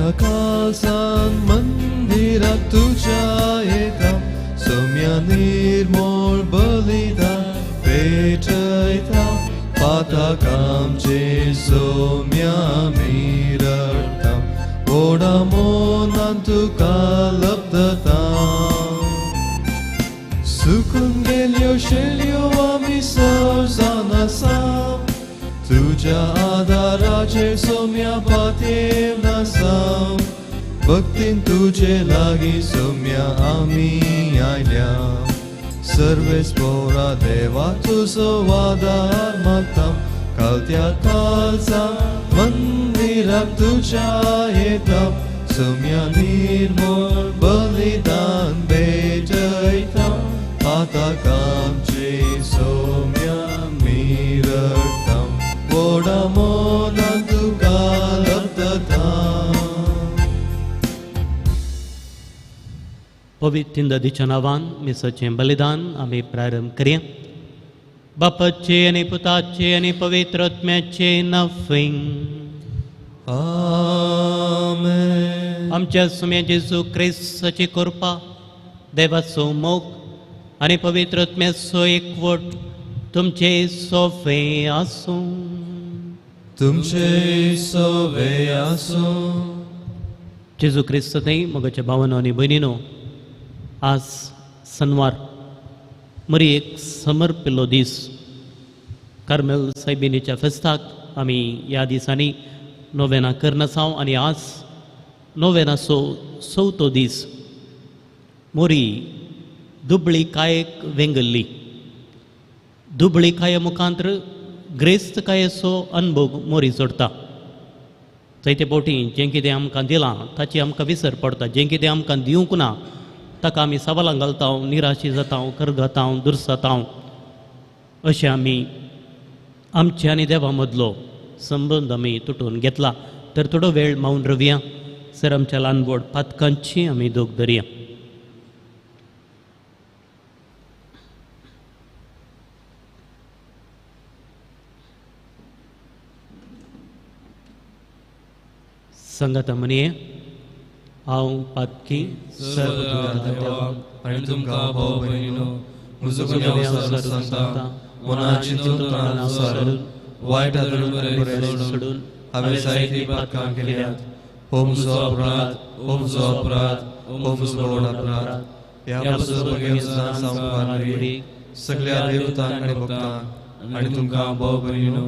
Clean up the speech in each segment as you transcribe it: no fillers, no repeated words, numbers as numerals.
सोम्या काळसान मंदिराक तुज्या येता, सोम्या निर्मोळ बलिदान पेटयता, पातक आमचे सोम्या मिरडटा, व्हडा मोनान तुका लब्धता. सुकून गेल्यो शेल्यो आमी सरजावन आसा, तुज्या आदाराचेर सोम्या पातयेवन आसा, भक्तीन तुजे लागीं सोम्या आमी आयल्या, सर्वेस पोरा देवा तुजो आदार मागता, कालत्या काळजा मंदिराक तुज्या येता, सोम्या निर्मोळ बलिदान भेटयता, पातक आमचे सोम्या मिरडटा, व्हडा मोनान तुका लब्धता. पवित्र नदीच्या नांवान मिसाचें बलिदान आमी प्रारंभ करया. बापाचे आनी पुताचे आनी पवित्र आत्म्याचे नांवान आमेन. आमच्या सुम्या जेजू क्रिस्ताची कृपा, देवाचो मोग आनी पवित्र आत्म्याचो एकवट तुमचे सोफे आसूं. तुमचे सोवे आसूं. जेजू क्रिस्त थंय मोगाच्या भावानो आनी भयणीनो, आज सनवार मरी एक समर्पिल्लो दीस. कार्मेल सायबिणीच्या फेस्ताक आमी ह्या दिसांनी नोवेना करनासांव आनी आज नोवेनाचो चवथो दीस. मोरी दुबळी कायेक वेंगल्ली, दुबळी काये मुखांतर ग्रेस्त कायेचो अनभोग मोरी जोडटा. जायते फावटी जें कितें आमकां दिलां ताची आमकां विसर पडटा, जें कितें आमकां दिवंक ना ताका आमी सवालां घालता, निराशी जाता, करगता, दुर्सता. अशें आमी आमचे आनी देवा मदलो संबंद आमी तुटून घेतला. तर थोडो वेळ मावन रवया सर आमच्या ल्हान व्हड पातकांची आमी दोग धरया. संगता म्हणये, हांव पातकी आनी तुमकां भाव भयणीनो म्हजो गुन्यांव सांगता, मना चिंतून सारून वायट आदरून बरें सोडून हांवें जायतीं पातकां केल्यात. हो म्हजो अपराध, हो म्हजो अपराध, हो म्हजो व्हड अपराध. ह्या सांगपाक सगळ्या देवतांक आनी भक्तांक आनी तुमकां भाव भयणीनो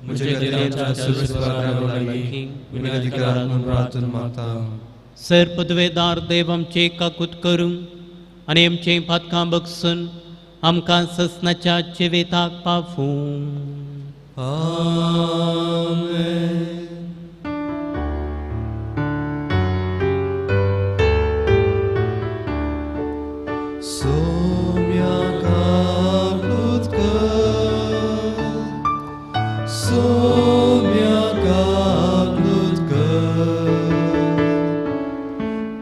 म्हजे खातीर आमच्या सर्वेस्परा लागीं विनंती करात म्हूण प्रार्थना मागता. सर पदवेदार देव आमचे काकूत करूं आनी आमचें पातकां बगसून आमकां ससनाच्या जिविताक पावूं. आमेन. सोम्या काकूत कर, सोम्या काकूत कर,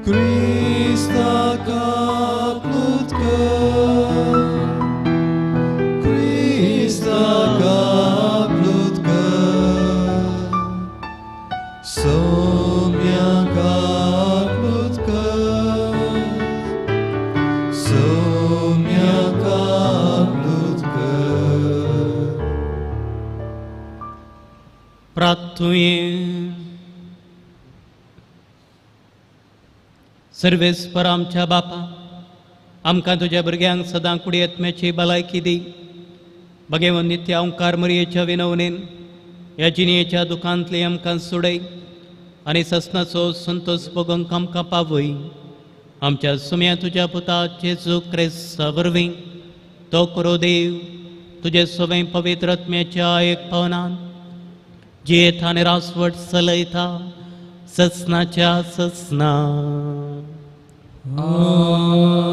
क्रिस्ता काकूत कर, क्रिस्ता काकूत कर, सोम्या काकूत कर, सोम्या काकूत कर. प्रार्थुये. सर्वेस्पर आमच्या बापा, आमकां तुज्या भुरग्यांक सदां कुडी आत्म्याची भलायकी दी. भगेवन नित्य ओंकार मरयेच्या विनवणेन ह्या जिणेच्या दुखांतली आमकां सोडय आनी ससनाचो संतोष भोगोवंक आमकां पावय. आमच्या सुम्या तुज्या पुता जेजू क्रिस्ता वरवीं तो करो देव तुजे सवें पवित्र आत्म्याच्या एक पावनान जियेता आनी रासवट चलयता ससनाच्या ससना.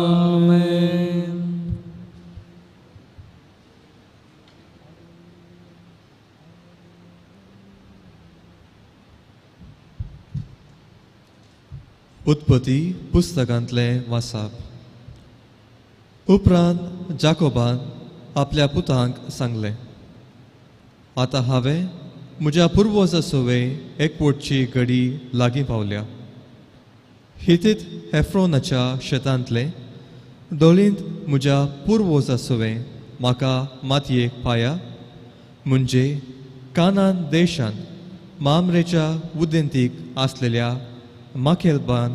आमेन. उत्पत्ती पुस्तकांतलें वासाप. उपरांत जाकोबान आपल्या पुतांक सांगलें, आतां हांवें म्हज्या पुर्वजा सवे एकवटची घडी लागीं पावल्या. हितीत हेफ्रोनाच्या शेतांतले दोळींत म्हज्या पुर्वजा सवें म्हाका मातयेक पाया म्हणजे कानान देशांत मामरेच्या उदेंतीक आसलेल्या माखेलबांत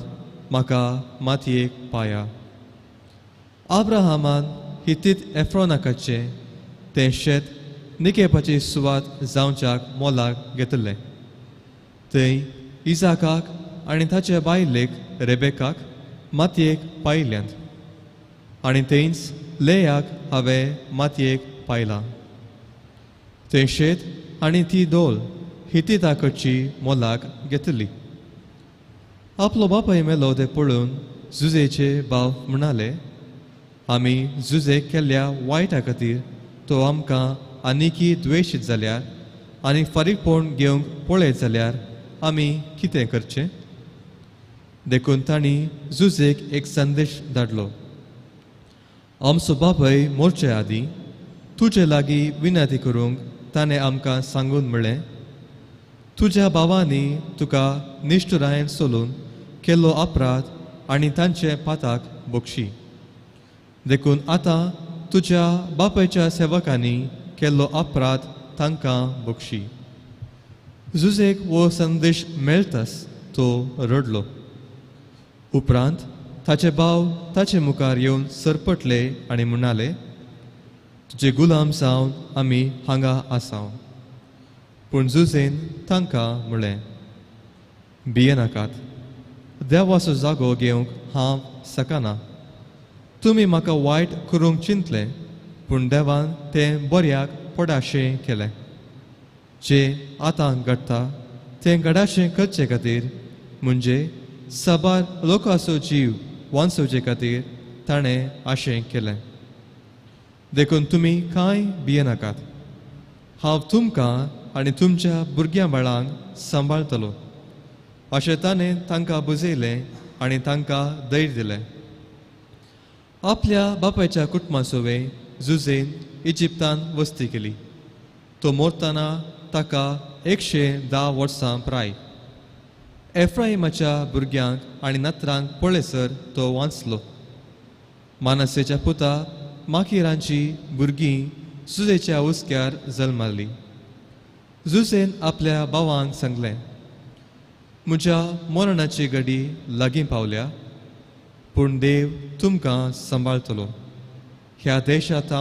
म्हाका मातयेक पाया. आब्राहामान हितीत एफ्रोनाकाचें तें शेत निकेपाची सुवात जावच्याक मोलाक घेतलें. थंय इजाकाक आनी ताचे बायलेक रेबेकाक मातयेक पायल्यांत आनी थंयच लेयाक हांवें मातयेक पायलां. तें शेत आनी ती दोल हितीता कडची मोलाक घेतली. आपलो बापाय मेलो तें पळोवन जुजेचे भाव म्हणाले, आमी जुजे केल्ल्या वायटा खातीर तो आमकां आनीकी द्वेशीत जाल्यार आनी फारीकपण घेवंक पळयत जाल्यार आमी कितें करचें? देखून तांणी जुजेक एक संदेश धाडलो, आमचो बापय मोरचे आदीं तुजे लागीं विनंती करूंक ताणें आमकां सांगून म्हळें, तुज्या भावांनी तुका निश्ठुरायेन सोलून केल्लो अपराध आनी तांचे पाताक बक्षी. देखून आतां तुज्या बापायच्या सेवकांनी केल्लो अपराध तांकां बक्षी. जुजेक हो संदेश मेळटाच तो रडलो. उपरांत ताचे भाव ताचे मुखार येवन सरपटले आनी म्हणाले, तुजे गुलाम जावन आमी हांगा आसाव. पूण जुजेन तांकां म्हळें, भियेनाकात, देवाचो जागो घेवंक हांव शकना. तुमी म्हाका वायट करूंक चिंतलें, पूण देवान तें बऱ्याक पडाशें केलें. जें आतां घडटा तें घडाशें करचे खातीर म्हणजे साबार लोकांचो जीव वांचोवचे खातीर ताणें आशें केलें. देखून तुमी कांय भियेनाकात, हांव तुमकां आनी तुमच्या भुरग्यां बाळांक सांबाळटलो. अशें ताणें तांकां बुजयलें आनी तांकां धैर्य दिलें. आपल्या बापायच्या कुटुंबा सवें जुजेन इजिप्तान वस्ती केली. तो मोरतना ताका 110 वर्सां प्राय. एफ्राइमाच्या भुरग्यांक आनी नातरांक पळयसर तो वांचलो. मानसेच्या पुता माकिरांची भुरगीं जुजेच्या हुस्क्यार जल्माली. जुजेन आपल्या भावांक सांगलें, म्हज्या मरणाची घडी लागीं पावल्या, पूण देव तुमकां सांबाळटलो. ह्या देशांत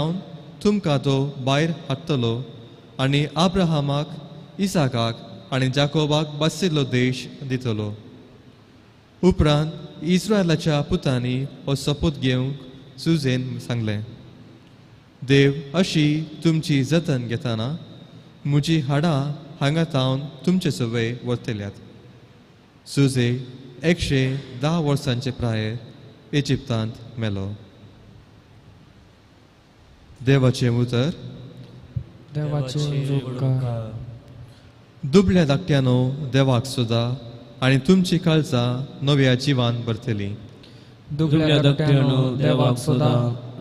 तुमकां तो भायर हाडटलो आनी आब्राहामाक, इसाकाक आनी जाकोबाक बसिल्लो देश दितलो. उपरांत इस्रायलाच्या पुतांनी हो सोपूत घेवंक जुजेन सांगलें, देव अशी तुमची जतन घेतना म्हजी हाडां हांगा तावन तुमचे सवय व्हरतल्यात. जुजे 110 वर्सांचे प्रायेर इजिप्तांत मेलो. देवाचें उतर. देवाचें उपकार. दुबळ्या धाकट्यानो देवाक सोदा आनी तुमची काळजां नव्या जिवान भरतली. दुबळ्या धाकट्यानो देवाक सोदा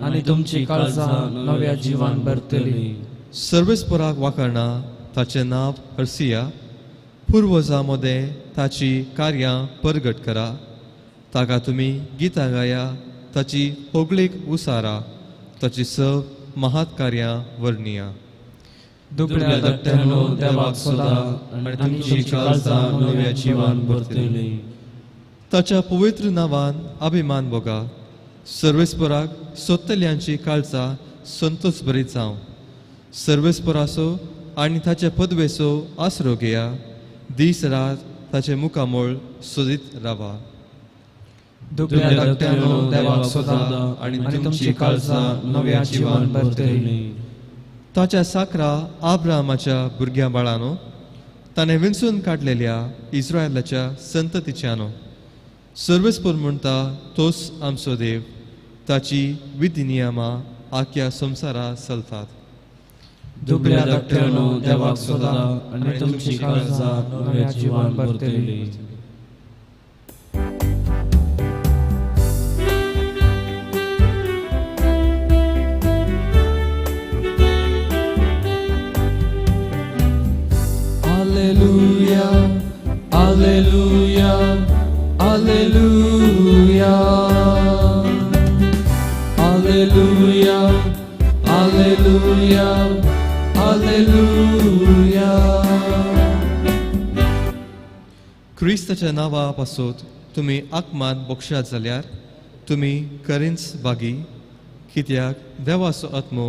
आनी तुमची काळजां नव्या जिवान भरतली. सर्वेस्पराक वाखाणा ताचें नांव हर्सिया. पुर्वजां मदें ताची कार्यां परगट करा. ताका तुमी गितां गाया, ताची होगळीक उसारा, ताची सव महात कार्यां वर्णिया. दुबळ्या धाकट्यानो देवाक सोदा आनी तुमची काळजां नव्या जिवान भरतली. ताच्या पवित्र नांवान अभिमान भोगा. सर्वेस्पराक सोदतल्यांची काळजां संतोष भरीत जावं. सर्वेस्पराचो आनी ताचे पदवेचो आसरो घेया. दीस रात ताचें मुखामळ सोदीत रावा. दुबळ्या धाकट्यानो देवाक सोदा आनी तुमची काळजां नव्या जिवान भरतली. ताच्या साकरा आब्राहामाच्या भुरग्यां बाळानो, ताणें विंचून काडलेल्या इस्रायलाच्या संततीच्यानो, सर्वेस्पर म्हणटा तोच आमचो देव. ताची विधी नियमां आख्या संवसारा चलतात. दुबळ्या धाकट्यानो देवाक सोदा आनी तुमची काळजां नव्या जिवान भरतली. Alleluia, Alleluia, Alleluia, Alleluia, Alleluia, Alleluia. क्रिस्ताच्या नांवा पासत तुमी आत्मान बक्षात जाल्यार तुमी करींच बागी, कित्याक देवाचो आत्मो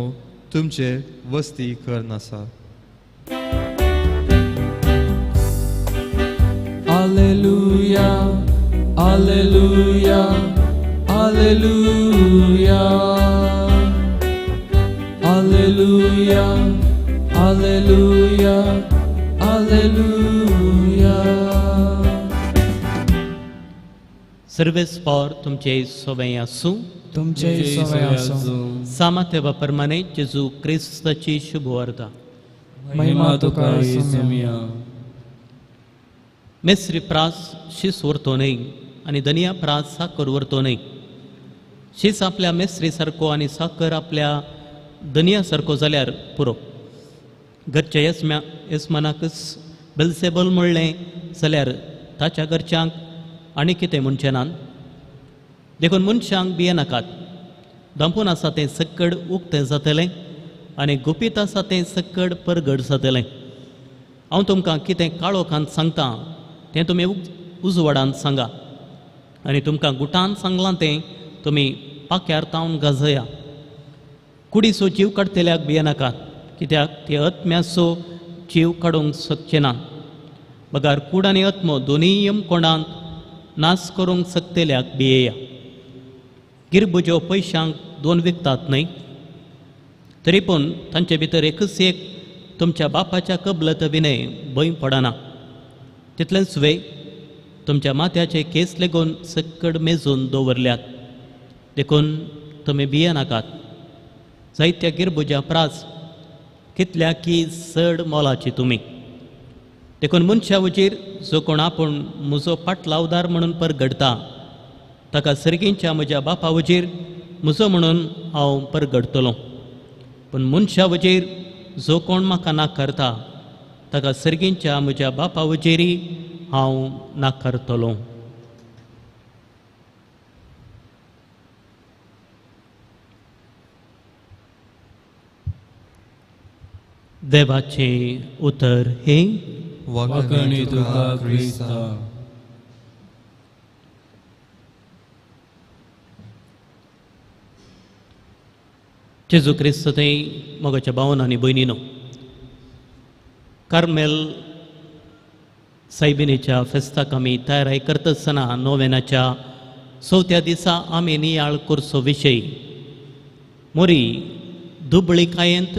तुमचेर वस्ती करनासा. Alleluia, Alleluia, Alleluia, Alleluia, Alleluia, Alleluia. सर्वेस्पॉर तुमचे सोबें आसूं. तुमचे सोबें आसूं. सामातेवा परमाने जेजू क्रिस्ताची शुभवार्ता. महिमा तुका येसुमिया. मेस्री प्रास शीस व्हरतो न्हय आनी धनिया प्रास साकर व्हरतो न्हय. शीस आपल्या मेस्री सारको आनी साकर आपल्या धनिया सारको जाल्यार पुरो. घरच्या येसमानाकच बेलसेबल म्हणलें जाल्यार ताच्या घरच्यांक आनी कितें म्हणचें ना. देखून मनशांक भियेनाकात. दांपून आसा तें सक्कड उक्तें जातलें आनी गुपीत आसा तें सक्कड परगट जातलें. हांव तुमकां कितें काळोखांत सांगता तें तुमी उजवाडांत सांगा आनी तुमकां गुटान सांगलां तें तुमी पाक्यार तावन गाजया. कुडीचो जीव काडटल्याक भियेनाकात, कित्याक ते आत्म्याचो जीव काडूंक शकचे ना. बगार कूड आनी आत्मो दोनूय यमकोणांत नाश करूंक शकतल्याक भियेया. गिरबुज्यो पयशांक दोन विकतात न्हय, तरी पूण तांचे भितर एकच एक तुमच्या बापाच्या कबलत विनय भंय पडना. तितलेंच वे तुमच्या माथ्याचे केस लेगून सक्कड मेजून दवरल्यात. देखून तुमी भियेनाकात. जायत्या गिरबुज्या प्रास कितल्या की चड मोलाची तुमी. देखून मनशा वजीर जो कोण आपूण म्हजो पाटलावदार म्हणून परगडटा ताका सर्गींच्या म्हज्या बापा वजीर म्हजो म्हणून हांव परगडटलो. पूण मनशा वजीर जो कोण म्हाका नाकारता ताका सर्गींच्या म्हज्या बापा वजेरी हांव नाकारतलो. देवाचें उतर हें. वाखाणी तुका क्रिस्ता. जेजू क्रिस्त थंय मोगाच्या भावन आनी भयणीनो, कार्मेल सायबिणीच्या फेस्ताक आमी तयारी करता आसतना नोवेनाच्या चवथ्या दिसा आमी नियाळ करचो विशय मोरी दुबळीकायेंत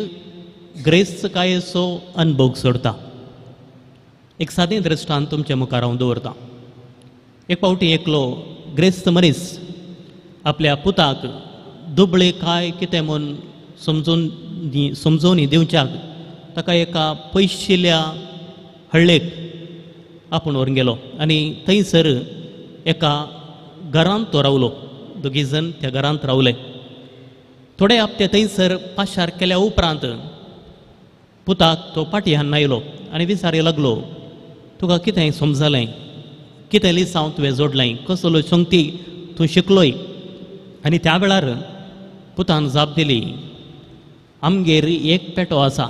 ग्रेस्तकायेचो अनभोग सोडता. एक सादें दृश्टांत तुमच्या मुखार हांव दवरतां. एक फावटी एकलो ग्रेस्त मनीस आपल्या पुताक दुबळे काय कितें म्हूण समजून समजोवणी दिवच्याक ताका एका पयशिल्ल्या हळ्ळेक आपूण व्हरून गेलो आनी थंयसर एका घरांत तो रावलो. दोगी जण त्या घरांत रावले. थोडे हप्ते थंयसर पाशार केल्या उपरांत पुताक तो पाटी हाडून आयलो आनी विचारी लागलो, तुका कितें समजलें, कितें लिसांव तुवें जोडलें, कसलो शंक्ती तूं शिकलोय? आनी त्या वेळार पुतान जाप दिली, आमगेर एक पेटो आसा,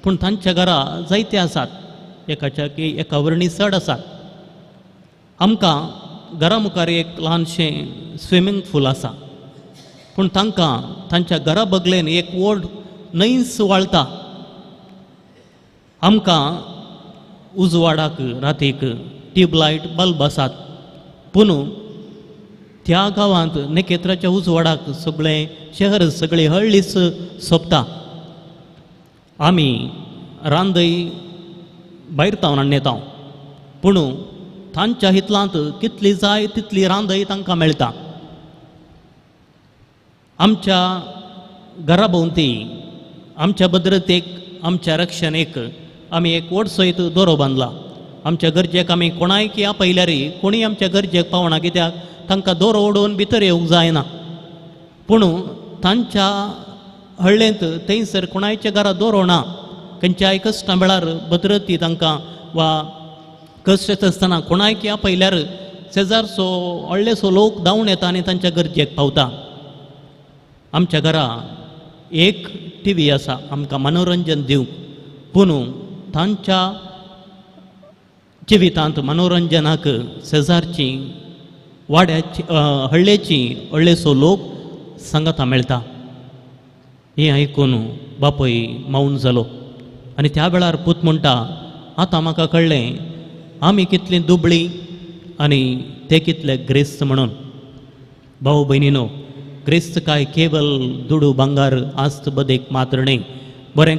पूण तांच्या घरा जायते आसात, एकाच्या की एका वर्णी चड आसात. आमकां घरा मुखार एक ल्हानशें स्विमींग पूल आसा, पूण तांकां तांच्या घरा बगलेन एक व्हड न्हंयच व्हाळटा. आमकां उजवाडाक रातीक ट्यूबलायट बल्ब आसात, पूण त्या गांवांत नखेत्राच्या उजवाडाक सगळें शहर सगळी हळ्ळीच सोंपता. आमी रांदय भायर तावन हाडून येता, पूण तांच्या हितलांत कितली जाय तितली रांदय तांकां मेळटा. आमच्या घरा भोंवती आमच्या भद्रतेक आमच्या रक्षणेक आमी एक व्हडसो दोरो बांदला. आमच्या गरजेक आमी कोणायकी आपयल्यार कोणीय आमच्या गरजेक पावना, कित्याक तांकां दोरो ओडून भितर येवंक जायना. पूण तांच्या हळ्ळेंत थंयसर कोणायच्या घरा दोरो ना. खंयच्याय कश्टां वेळार भद्रती तांकां वा कश्ट येता आसतना कोणायकी आपयल्यार शेजारचो व्हडलेसो लोक धांवून येता आनी तांच्या गरजेक पावता. आमच्या घरा एक टी व्ही आसा आमकां मनोरंजन दिवंक, पूण तांच्या जिवितांत मनोरंजनाक शेजारची वाड्याची हळ्ळेची व्हडलेसो लोक सांगाता मेळटा. हें आयकून बापूय मौन जालो आनी त्या वेळार पूत म्हणटा, आतां म्हाका कळ्ळें आमी कितलीं दुबळीं आनी ते कितले ग्रेस्त म्हणून. भाव भयणीनो, ग्रेस्त काय केवल दुडू भांगार आस्त बदेक मात्र न्हय, बरें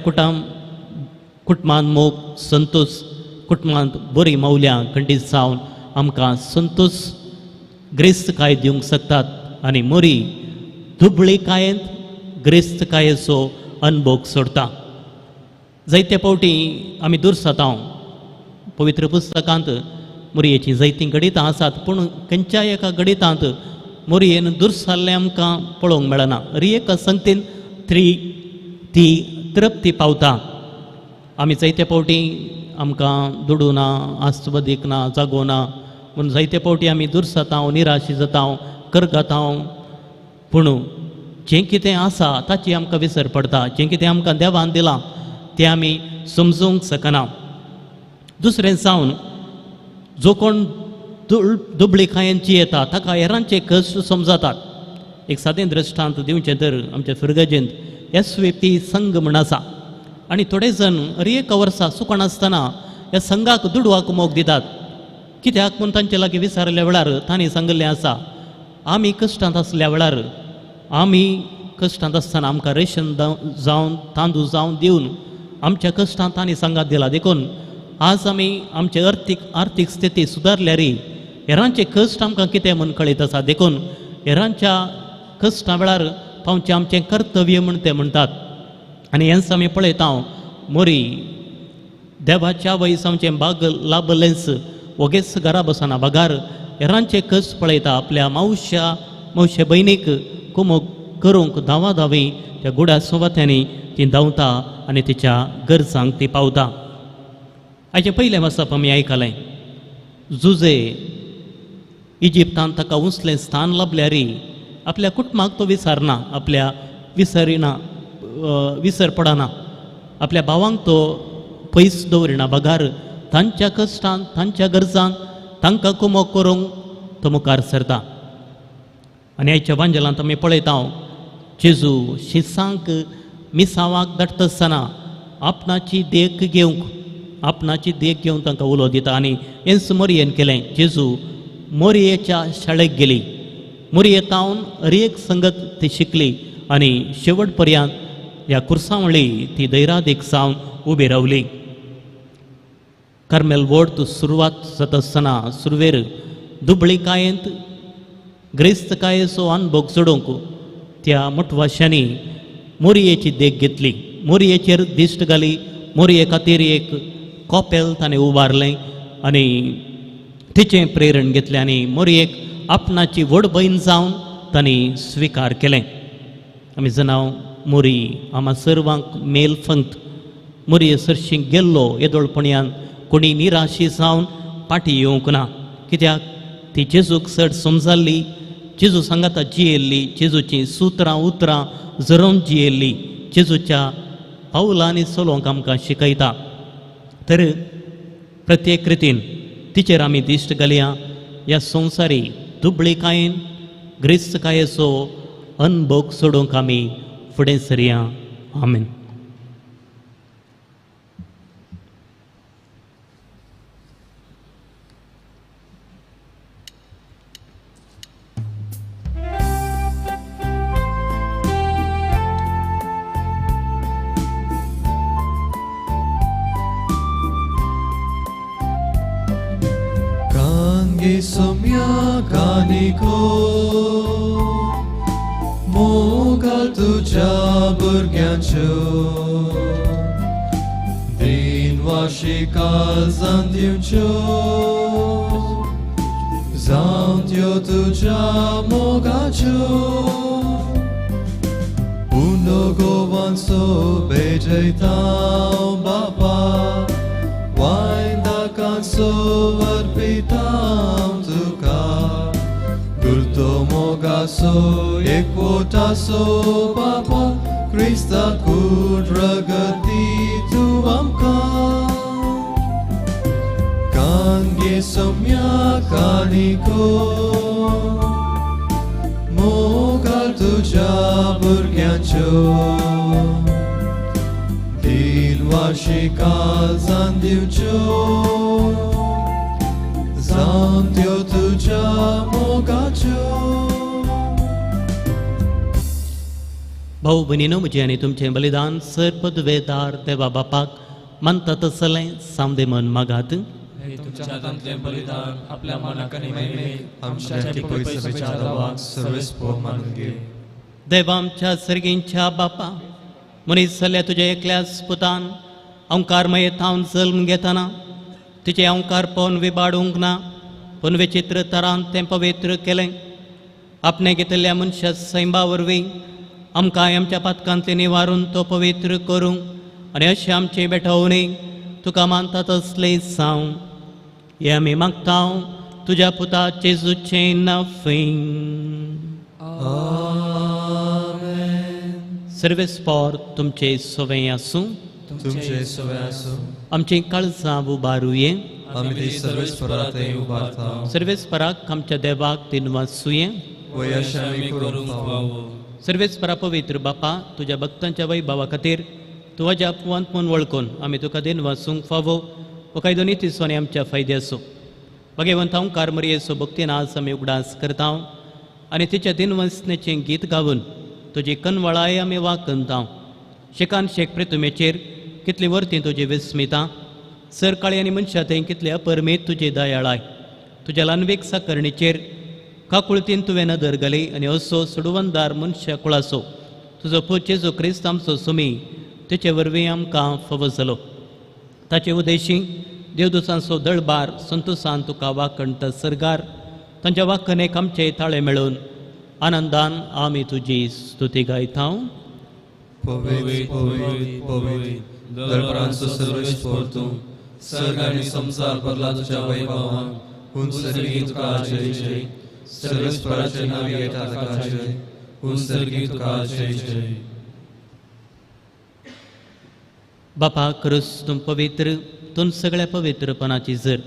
कुटुंबांत मोग संतोष, कुटुंबांत बरीं मौल्यां खंडीत जावन आमकां संतोष ग्रेस्तकाय दिवंक शकतात आनी मोरी दुबळीकायेंत ग्रेस्तकायेचो अनभोग सोडता. जायते फावटी आमी दुर्सता. पवित्र पुस्तकांत मोरयेचीं जायतीं गणितां आसात, पूण खंयच्याय एका गणितांत मोरयेन दुर्साल्लें आमकां पळोवंक मेळना. हर एका संगतीन ती तृप्ती पावता. आमी जायते फावटी आमकां दुडू ना, आस्तबदीक ना, जागो ना म्हूण जायते फावटी आमी दुर्सता, निराशी जाता, करगता. पूण जें कितें आसा ताची आमकां विसर पडटा. जें कितें आमकां देवान दिलां तें आमी समजूंक शकना. दुसरें जावन जो कोण दुबळीकायेन जियेता ताका हेरांचे कश्ट समजतात. एक सादें दृश्टांत दिवचें तर आमच्या फिरगजेंत एस वी पी संघ म्हण आसा आनी थोडे जण हर एका वर्सा सुकण आसतना ह्या संघाक दुडवाक मोग दितात. कित्याक म्हूण तांचे लागीं विचारल्या वेळार तांणी सांगिल्लें आसा, आमी कश्टांत आसल्या वेळार, आमी कश्टांत आसतना आमकां रेशन जावन तांदूळ जावन दिवन आमच्या कश्टांत तांणी सांगात दिला. देखून आज आमी आमचे आर्थीक स्थिती सुदारल्यार हेरांचे कश्ट आमकां कितें म्हूण कळीत आसा. देखून हेरांच्या कश्टां वेळार पावचें आमचें कर्तव्य म्हूण ते म्हणटात. आनी हेंच आमी पळयता, मोरी देवाच्या वयस आमचें बाग लाभलेंच वगेच घरा बसना, बगार हेरांचे कश्ट पळयता. आपल्या मावशे भयणीक कुमोक करूंक धांवा धांवी त्या गुडा सुवात्यांनी ती धांवता आनी तिच्या गरजांक ती पावता. हाचें पयलें वाचप आमी आयकलें. जुजे इजिप्तान ताका उंचलें स्थान लाभल्यार आपल्या कुटुंबाक तो विसरना, आपल्या विसरिना, विसर पडना, आपल्या भावांक तो पयस दवरिना, बगार तांच्या कश्टान तांच्या गरजान तांकां कुमोक करूंक तो मुखार सरता. आनी आयच्या वांजेलांत आमी पळयता, जेजू शिसांक मिसांवाक धाडटा आसतना आपणाची देख घेवंक, आपणाची देख घेवन तांकां उलो दिता. आनी हेंच मोरयेन केलें. जेजू मोरयेच्या शाळेक गेली, मोरये तावन हर एक संगत ती शिकली आनी शेवट पर्यंत ह्या कुर्सावळी ती दैरादीक जावन उबी रावली. कार्मेल वोर्त सुरवात जाता आसतना सुरवेर दुबळीकायेंत ग्रेस्तकायेचो अनभोग जोडूंक त्या मोटवाशांनी मोरयेची देख घेतली, मोरयेचेर दिश्ट घाली, मोरये खातीर एक कॉपेल ताणें उबारलें आनी तिचें प्रेरण घेतलें आनी मोरयेक आपणाची व्हड भयण जावन तांणी स्विकार केलें. आमी जाणां मोरी आमा सर्वांक मेल फंक्त. मोरये सरशी गेल्लो येदोळपणयान कोणी निराशी जावन फाटीं येवंक ना, कित्याक ती जेजूक चड समजाल्ली, जेजू सांगाता जियेल्ली, जेजूचीं सुत्रां उतरां जरोवन जियेल्ली, जेजूच्या पावलांनी चलोवंक आमकां शिकयता. तर प्रत्येक रितीन तिचेर आमी दिश्ट घालया. ह्या संवसारी दुबळीकायेन ग्रेस्तकायेचो अनभोग सोडूंक आमी फुडें सरया. आमेन. Somya kaniko मोगाल तुझ्या भुरग्यांच्यो दिन वाशिकाजान दिवच्यो जावन त्यो तुझ्या मोगाच्यो उंडो गोवांचो बेजयता बापा वायन दाकांचो अर्पिता तुका. देवाचो एकवट आसो बापा क्रिस्ता कूड रगती तूं आमकां कांगे सोम्या काणिको मोगाल तुज्या भुरग्यांच्यो दिलवाशी काळजान दिवच्यो जावन त्यो तुज्या मोगाच्यो. भाऊ भयणीनो, म्हजें आनी तुमचें बलिदान सर पदवेदार देवा बापाक मानता तसलें सामदे मन मागात. तुमच्या हातांतलें बलिदान आपल्या मनाक आनी महिमेक आमच्या पयसुच्या देवाक सर्वेस्पोर मानून घे. देवा आमच्या सर्गींच्या बापा, मनीस जाल्ल्या तुज्या एकल्याच पुतान अंकार मये थावन जल्म घेतना तिचें अंकारपण विबाडूंक ना, पूण विचित्र तरान तें पवित्र केलें. आपणें घेतिल्ल्या मनशा सैंबा वरवीं आमकां आमच्या पातकांतलें निवारून तो पवित्र करूंक आनी अशें आमचें बेठोवणी तुका मानता तसलें जावं हें आमी मागता तुज्या पुता जेजूचें नांव. सर्वेस्पोर तुमचें सवें आसूं. तुमचें सवें आसूं. आमचीं काळजां उबारुये. आमी ती सर्वेस्परा थंय उबारता. सर्वेस्पराक आमच्या देवाक दिनवासुये. वयश आमी करूंक फावो. सर्वेस्परा पवित्र बापा, तुज्या भक्तांच्या वैभवा खातीर तूं म्हज्या पुवांत म्हूण वळखून आमी तुका दिनवासूंक फावो हो कायदो नितीचो आनी आमच्या फायद्याचो. भगवंत ओंकार मरियेचो भक्तीन आज आमी उगडास करता आनी तिच्या दिनवासनेचें गीत गावन तुजी कनवळाय आमी वाकंता. शेकान शेक प्रितुमेचेर कितली वर्ती तुजी विस्मिता, सरकाळी आनी मनशा थंय कितले अपरमेत तुजी दयाळाय. तुज्या ल्हानवीक साकरणीचेर काकुळतीन तुवें नदर घाली आनी असो सोडवंदार मनशा कुळाचो तुजो पूत जेजू क्रिस्त आमचो सुमी तिचे वरवीं आमकां फावो जालो. ताचे उदेशी देवदुसांचो दळबार संतोसान तुका वाकणता सरगार तांच्या वाकणेक आमचे ताळे मेळून आनंदान आमी तुजी स्तुती गायता. पवित्र पवित्र पवित्र दळबरांचो सर्वेस्पोर तूं, सर्ग आनी संवसार भरला तुज्या वैभवान. हून सर्गी तुका जय जय, सर्वेस्पराचे नांव घेता ताका जय, हून सर्गी तुका जय जय. बापा क्रूस तूं पवित्र, तूं सगळ्या पवित्रपणाची जर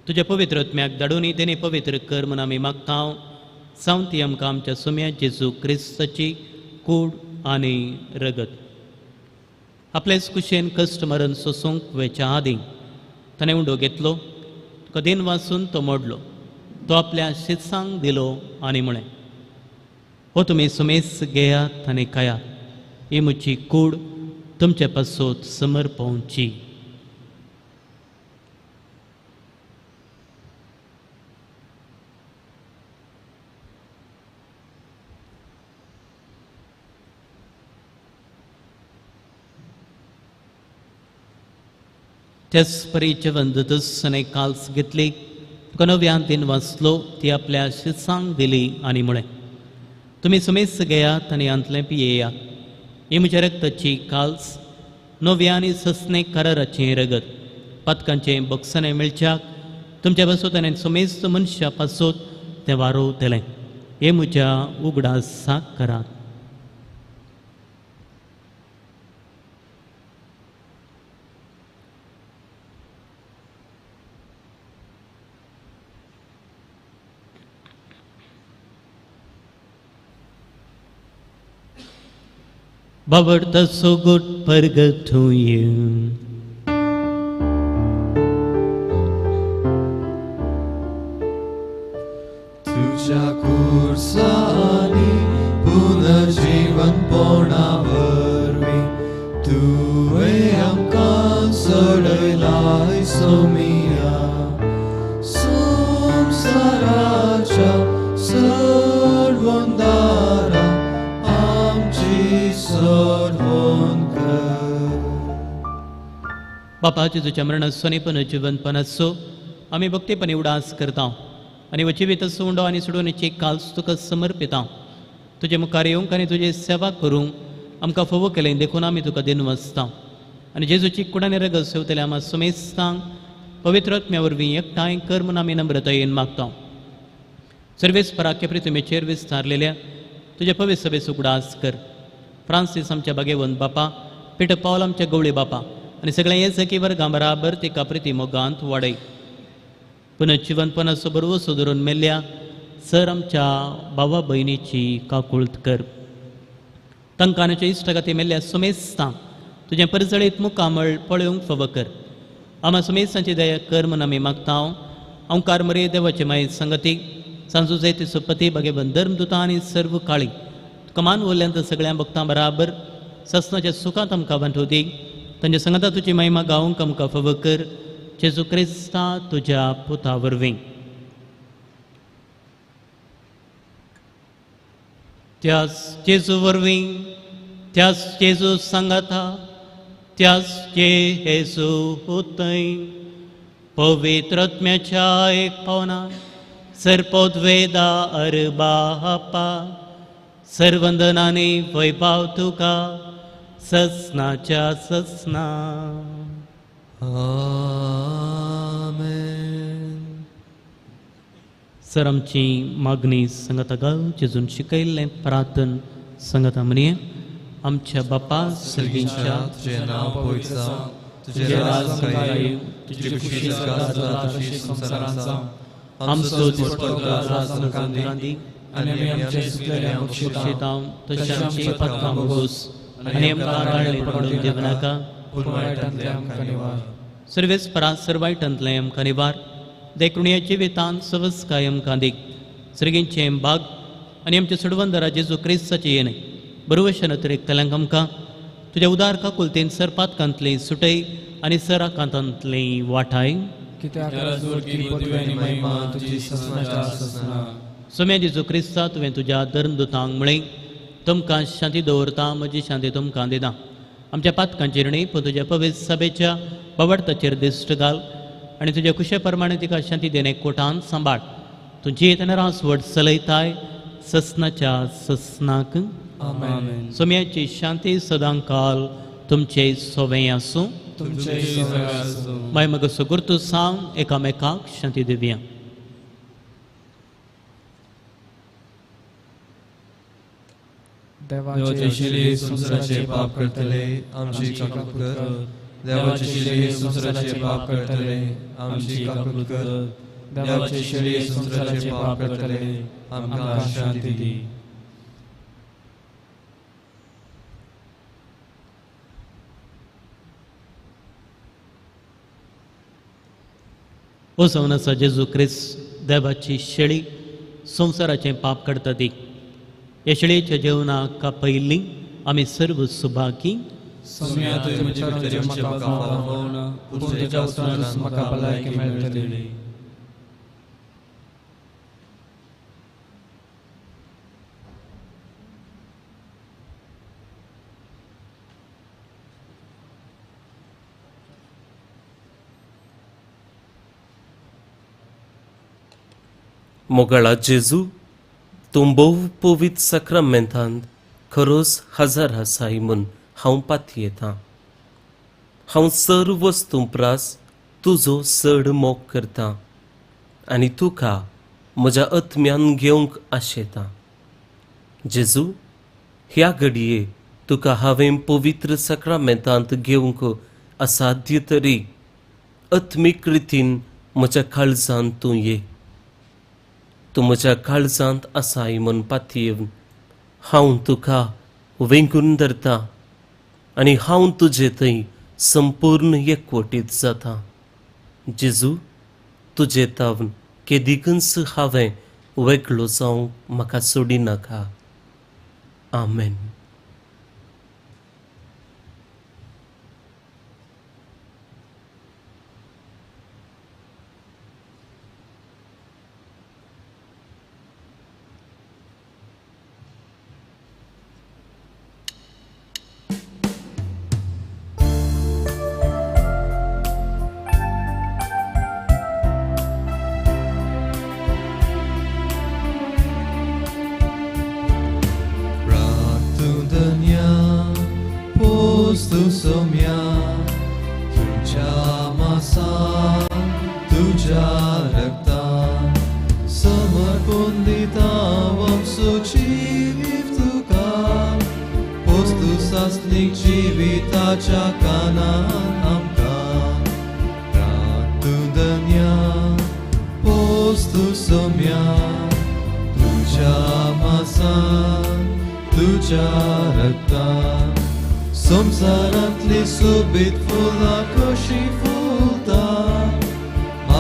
तुज्या पवित्र आत्म्याक धाडून तेणी पवित्र कर म्हूण आमी मागता. जावन ती आमकां आमच्या सुम्या जेजू क्रिस्ताची कूड आनी रगत आपलेच कुशेन कश्ट मरण सोसूंक वेच्या आदीं ताणें उंडो घेतलो, तुका दिन वाचून तो मोडलो, तो आपल्या शिसांक दिलो आनी म्हळें, हो तुमी सुमेस घेयात आनी खायात, ही म्हजी कूड तुमचे पासत समर्पवची. त्याच परी जेवण जातच काल्स घेतली, तुका नव्यान दिन वाचलो, ती आपल्या शिसांक दिली आनी म्हळें, तुमी सुमेस घेयात आनी हांतलें पियेयात, ही म्हज्या रक्ताची काल्स नव्या आनी ससने कराराचें रगत पातकांचें बक्षाणें मेळच्याक तुमच्या पासत आनी सुमेस्त मनशा पासत तें वारोवतलें. हें म्हज्या उगडासाक करात. बाबडता सोगोट परगतूय. तुझ्या कुर्सानी पुनर्जीवनपणा वरवीं तुवें आमकां सोडयलाय सोमिया, संवसाराच्या सोडवणदारा आमची सोडवण कर. बापा जेजूच्या मरणाचो आनी पुनर्जीवनपणाचो आमी भक्तीपणी उडास करता आनी वचिवीत उंडो आनी सोडवणेची काल्स तुका समर्पिता. तुजे मुखार येवंक आनी तुजी सेवा करूंक आमकां फावो केलें देखून आमी तुका दिनवासता आनी जेजूची कुडाने रगत सेवतले आमा सुमेस्तांक पवित्र आत्म्या वरवीं एकठांय कर म्हूण आमी नम्रतायेन मागता. सर्वेस पराख्या प्रितमेचेर विस्तारलेल्या तुज्या पवित्र सभेचो उगडास कर. फ्रांसीस आमच्या बागेवंत बापा, पिटर पावल आमच्या गवळी बापा आनी सगळ्या येसकी वर्गां बराबर तिका प्रिती मोगांत वाडय. पुनर्जिवनपणाचो बरवसो धरून मेल्ल्या सर आमच्या भावा भयणीची काकुळत कर. तांकां इश्टागती मेल्ल्या सुमेस्तां तुजें परजळीत मुखामळ पळोवंक फावो कर. आमा सुमेस्तांची दया कर म्हूण आमी मागता. ओंकार मरे देवाचे माय संगती सांजू जैती सुपती बागेबंद धर्मदुतां आनी सर्व काळी तुका मान उरल्यांत सगळ्या भक्तां बराबर ससनाच्या सुखांत आमकां वांटो दी. तांच्या संगता तुजी महिमा गावंक आमकां फावो कर. जेजू क्रिस्ता तुज्या पुता वरवीं. त्याच जेजू वरवीं, त्याच जेजू सांगाता, त्याच जेजू हुतय पवित्र आत्म्याच्या एक पावना सर्पोद्वेदा अरबापा सर्वंदनाने वैभाव तुका ससनाच्या ससना. आमेन. सर आमची मागणी संगता घाल जेजून शिकयल्लें प्रार्थन संगता म्हणये. आमच्या बापा सर्गींच्या तुझे नाव पवित्र जावं, तुझे राज येवं, तुझी खुशी स्वर्गात जाता तशी संवसारांत जावं. आमचो दिसपट्टो ग्रास आज आमकां दी आनी आमी आमचे चुकलेल्यांक बक्षिता तशें आमची पातकां भोगोस आनी आमकां ताळें पडून दिवं नाका, पूण वायटांतलें आमकां निवार. सर्वेस परा सर वायटांतलें आमकां निवार. देखुणया जिवितांत सवस्काय आमकां दी. सर्गींचें भाग आनी आमच्या सोडवंदरा जेजू क्रिस्ताचें येणें बरोवशन अतिरिक्तल्यांक आमकां तुज्या उदार काकुलतेन सर पातकांतली सुटय आनी सर आकांतांतली वाठाय. कित्याक महिमा तुजी ससनाच्या ससना. सोम्या जेजू क्रिस्ता तुवें तुज्या धर्मदुतांक म्हळें, तुमकां शांती दवरता, म्हजी शांती तुमकां दिता. आमच्या पातकांचेर न्ही पूण तुज्या पवित्र सभेच्या बावडताचेर दिश्ट घाल आनी तुज्या कुशे प्रमाणे तिका शांती देणे कोटान सांबाळ. तूं जियेतना रासवट चलयताय ससनाच्या ससनाक. आमेन. सोम्याची शांती सदांकाल तुमचे सोवें आसूं. तुमचे सोवें आसूं. माय मग सुगुर्तू सांग एकामेकाक शांती दिवया. देवाचे शिले संवसाराचे पाप करतले आमची काकूत कर. देवाचे शिले संवसाराचे पाप करतले आमची काकूत कर. देवाचे शिले संवसाराचे पाप करतले आमकां शांती दी. ओ जावन जेजू क्रिस्त देवाची शेळी संवसाराचें पाप काडटा ती. ह्या शेळयेच्या जेवणाक पयलीं आमी सर्व सुभागी. सोम्या तुवें म्हजे भितर येवचें म्हाका फावना, पूण तुज्या उतरानूच म्हाका भलायकी मेळटली. मोगाळा जेजू, तूं भोव पवित्र साक्रामेंतांत खरोच हजर आसाय म्हूण हांव पातयेतां. हांव सर्व वस्तूं प्रास तुजो चड मोग करतां आनी तुका म्हज्या आत्म्यान घेवंक आशेतां. जेजू, ह्या घडये तुका हांवें पवित्र साक्रामेंतांत घेवंक असाध्य तरी आत्मीक रितीन म्हज्या काळजांत तूं ये. तूं म्हज्या काळजांत आसाय म्हूण पातयेवन हांव तुका वेंगून धरता आनी हांव तुजे थंय संपूर्ण एकवटीत जाता. जेजू, तुजे तावन केदिकूच हांवें वेगळो जावंक म्हाका सोडिनाका. आमेन. Pratu सासणीक जिविताच्या कानान आमकां राख तूं धन्या पोस तूं सोम्या तुज्या मासान तुज्या रक्तान संवसारांतली सोबीत फुलां कशीं फुलता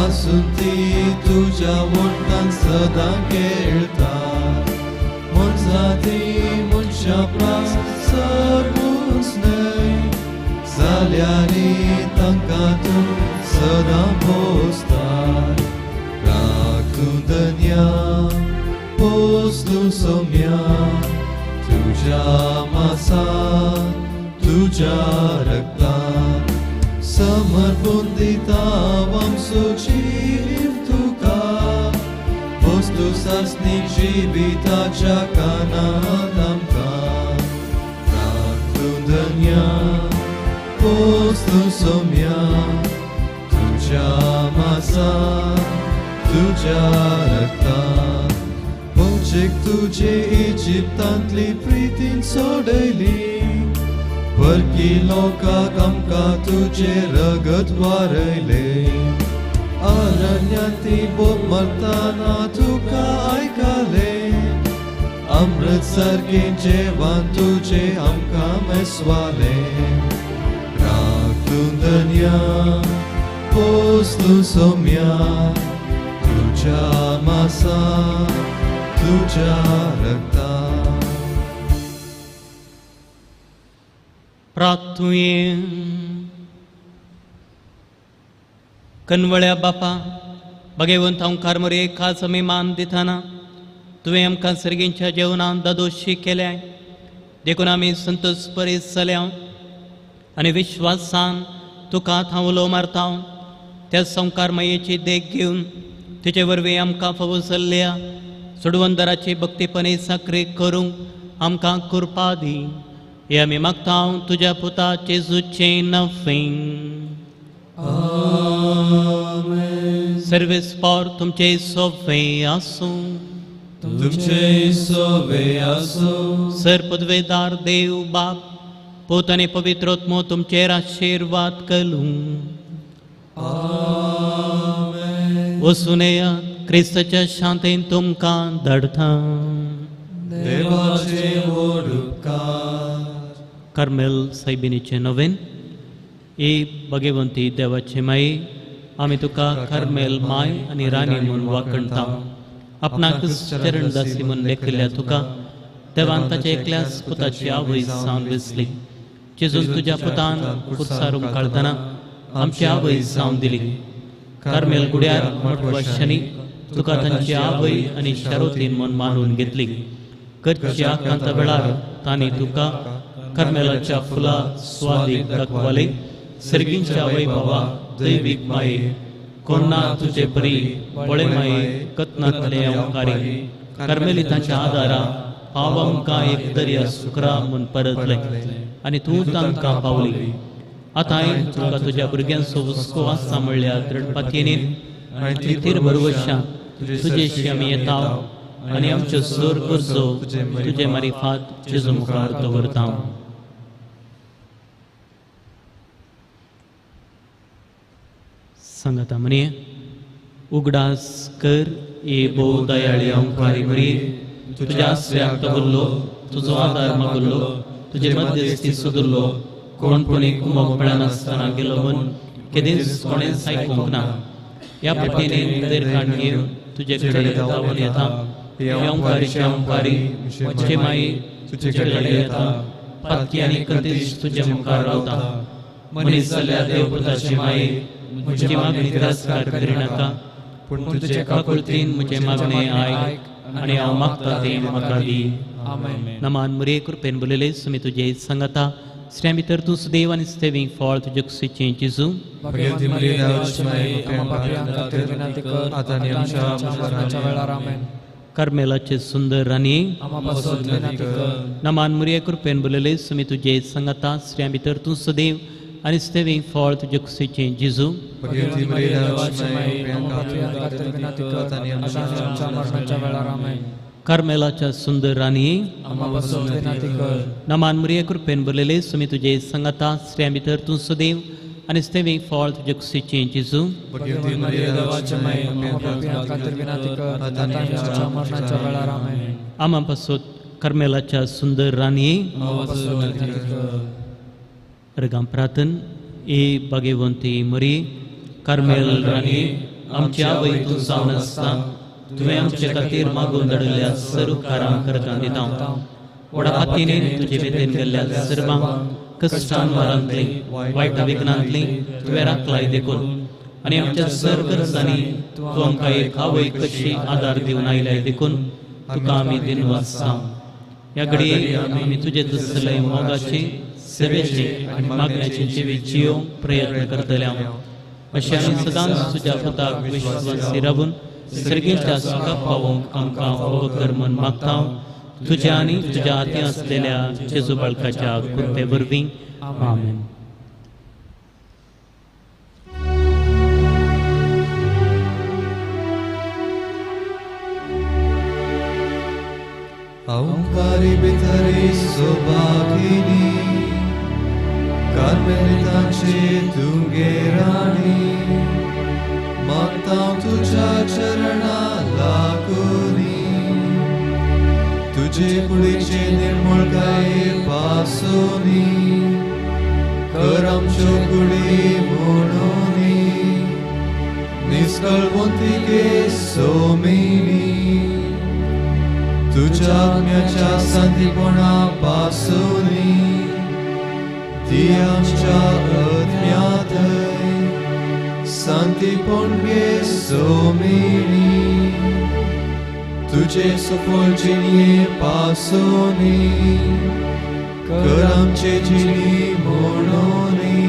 आसून ती तुज्या वट्टान सदां खेळटा मनजाती मनशां प्रास सगूच न्हय जाल्यार तांकां तूं सदां पोसता राख तूं धन्या पोस तूं सोम्या तुज्या मासान तुज्या रक्तान समर्पून दिता आमचो जीव तुका पोस तूं सासणीक जिविताच्या कानान आमकां राख तूं धन्या पोस तूं सोम्या तुज्या मासान तुज्या रक्तान पोचेक तुजे इजिप्तांतली प्रितीन सोडयली परकी लोकांक आमकां तुजें रगत वारयलें अरण्यांत ती बोब मरतना तुका आयकलें अमृत सारकें जेवण तुजें आमकां मेसवालें राख तूं धन्या पोस तूं सोम्या तुज्या मासान तुज्या रक्तान. प्रार्थुये कनवळ्या बापा भगवंत हांव मरे खास आमी मान दिताना तुवें आमकां सर्गींच्या जेवणान दादोशी केल्याय देखून आमी संतोष परीस जाल्या आनी विश्वासान तुका हांव उलो मारता त्या संवकार मायेची देख घेवन तिचे वरवीं आमकां फावो जाल्ल्या सोडवंदराची भक्तीपणी साकरी करूंक आमकां कृपा दी हे आमी मागता तुज्या पुता जेजूचें नांव. सर्वेस पावर तुमचे सोवे आसूं तुमचे सोवे आसूं. सर पदवेदार देव बाप पूत आनी पवित्र आत्मो तुमचेर आशिर्वाद करूं. वचून येयात क्रिस्ताच्या शांतेन तुमकां धाडटा. देवाचे व्हड उपकार. कार्मेल सायबिणीचें नवेन. ए भगवंती देवाचे माये आमी तुका कार्मेल my आनी राणी म्हूण वाखणता. आपणाक चरणदासी म्हूण लेखिल्ल्या तुका देवान ताच्या एकल्याच पुताची आवय जावन वेसली जेजून तुज्या पुतान कुर्सार उमकाळतना आमची आवय जावन दिली. कार्मेल गुड्यार मठवाशांनी तुका तांची आवय आनी शारोतीन म्हूण मानून घेतली. करच्या आकांता वेळार तांणी तुका कार्मेलाच्या फुला स्वादीक दाखवाले. सर्गींच्या आवय बाबा दैवीक माये कोन्ना तुजे परी बळे माये कत्नातले अंकारी कार्मेलितांच्या आदारा पाव आमकां एक दर्या सुकरा म्हूण परतले आनी तूं तांकां पावली. आतां तुका तुज्या भुरग्यांचो हुस्को आसा म्हणल्यार दृढपातयेन आनी थीर भरवशान तुजेशी आमी येता आनी आमच्यो सर गरजो तुजे मारिफात जेजू मुखार दवरता. सांगता म्हणे उगडास कर ए भोव दयाळी अंकारी मरी तुज्या आसऱ्याक दवरलो तुजो आदार मागुल्लो तुजे मध्यस्थी सोदुल्लो कोण कोणी कुमक मेळनासतना गेलो म्हूण केदींच कोणेंच आयकूंक ना. ह्या पटेने दीर्घाण घेवन तुजे कडेन धांवून येता. हे अंकारीचे अंकारी म्हजे माई तुजे कडेन येता. पातकी आनी कंतीश तुजे मुखार रावता. मनीस जाल्यार देवपुताची माई म्हजी मागणी तिरस्कार करिनाका पूण तुजे काकुळतीन म्हजें मागणें आयक आनी हांव मागता तें म्हाका दी. नमान मुरे कृपेन बोलयले सुमी तुजे सांगता स्त्रियां भितर तूं सुदैव आनी सेवींग फळ तुजे कुशीचें जेजू. कार्मेलाचे सुंदर राणी नमान मुरे कृपेन बोलयले सुमी तुजे सांगता स्त्रियां भितर तूं सुदैव आनी सेवींग फळ तुजे कुशीचें जेजू. कार्मेलाच्या सुंदर राणी नमान मरिये कृपेन भरलेले सुमी तुजे संगता स्त्रियां भितर तूं सदैव आनी स्तेवी फळ तुजे कुशीचें जेजू. आमा पासत कार्मेलाच्या सुंदर राणी रगां प्रार्थन. ए भाग्यवंती मरी कार्मेल राणी आमच्या आवय तूं जावन आसता तुवें आमचे खातीर मागून धाडिल्ल्या सर्व कारांक रगां दिता. व्हडा हातीन तुजे वेतेन गेल्ल्या सर्वांक कश्टान वारांतली वायट विघ्नांतली तुवें राखलाय देखून आनी आमच्या सर्व गरजांनी तूं आमकां एक आवय कशी आदार दिवन आयल्याय देखून तुका आमी दिनवासता. ह्या घडये आमी तुजे तसले मोगाची सेवेची आनी मागण्याची जिवीत जियोवंक प्रयत्न करतले. अशें आमी सदांच तुज्या पुताक विश्वासी रावून सर्गेच्या सुखाक पावोवंक आमकां फावो कर म्हूण मागता. तुज्या आनी तुज्या हातीं आसलेल्या जेजू बाळकाच्या कृपे वरवीं. आमेन. अहंकारी भितरी सौभागिनी कार्मेलिताची तुगे राणी मागता तुझ्या चरणा लागुनी तुझे कुडीचे निर्मळकाये पासोनी कर आमच्यो कुडी म्हणूनी निस्कळवंतिके सोमिनी तुझ्या आत्म्याच्या संदीपणा पासोनी ती आमच्या आत्म्याथंय सांतीपण गे सोमिनी तुझे सफल जिणये पासोनी कर आमचे जिणी म्हणोनी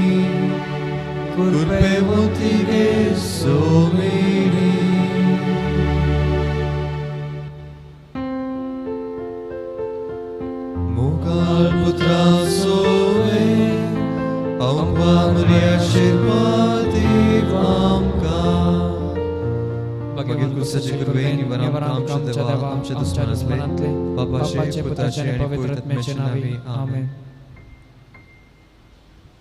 कृपेवंती गे सोमिनी. मुखाल पुत्रा सोवे अंबा मरिया आशीर्वाद आमकां. भगवान क्रिस्ताचे कृपेन आमच्या देवा आमच्या दुस्मनांतले बापाचे पुताचे आनी पवित्र आत्म्याचे नांवी. आमेन.